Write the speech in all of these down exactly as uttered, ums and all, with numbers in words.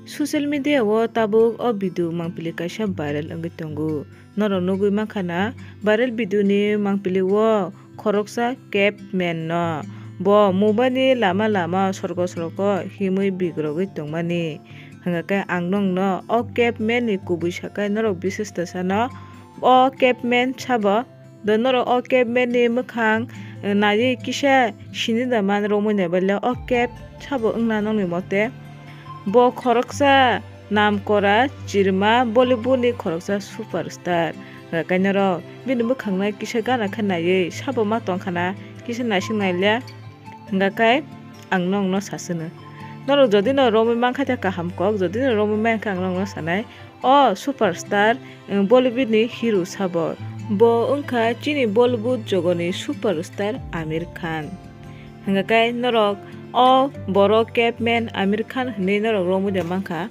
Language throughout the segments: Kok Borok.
Social media o tabuk o video mangpili kaisa viral wngwi tongo. Norok nugwi mankha na, viral video ni mangpili o khoroksa caveman no bo mobile ni lama lama sorgo sorgo himwi bigrogwi tongmani. Hwnkha khe ang nokno o caveman ni kubui sakai norok bisis ta sano o caveman sabo. Do norok o caveman ni mwkhang, eh, naiwi kisa sini da man romwi nai baile o cave sabo wngna nokni mote. Bo khoroksa namkora chirma Bollywood ni khoroksa superstar. Hwnkha khe norok bini mwkhang no kisa gana khe naiwi sabo ma tongkha na kisa naising naile. Hwnkha khe ang nokno sasino. Norok jodi no romwi mankha khe kaham kok, jodi no romwi mankha ang nokno sanai. O superstar, eh, Bollywood ni hero sabo. Bo wngkha chini Bollywood jogoni superstar Aamir Khan. Hwnkha khe norok o borok caveman Aamir Khan hinwi norok romwi de mankha.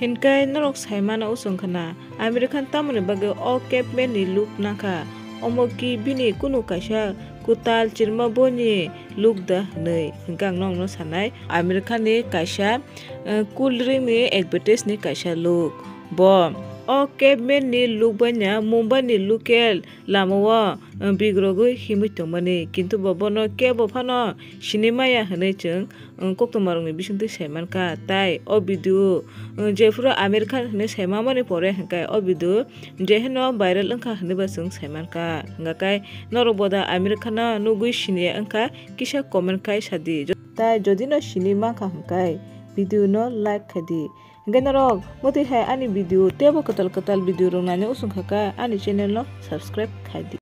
Hinkhe norok saimano usung khna, Aamir Khan tamoni bagwi o caveman ni look nangkha? Omo ki bini kunu kaisa kwtal chirma boini look da hinwi? Hinkhe ang nokno sanai, Aamir Khan ni kaisa, eh, cool drink ni advertise ni kaisa look. Bo o caveman ni look baina Mumbai ni local lama o, eh, bigrogwi himwi tongmani, kintu bo bono kebo phano sinimaya hinwi chwng, eh, koktwmarokni bisingtwi saimankha. Tai o video, eh, jephuru Aamir Khan hinwi saimamani pore hinkhe o video jeheno viral wngkha hinwi ba chwng saimankha. Hwnkha khe norok bo da Aamir Khan no nugwi siniya wngkha, kisa comment khai sadi. Tai jodi no sini mankha hinkhe video no like khaidi. Hwnkhe norok motwi hai ani video teibo kwtal kwtal video rok naina usung kha khe ani channel no subscribe khaidi.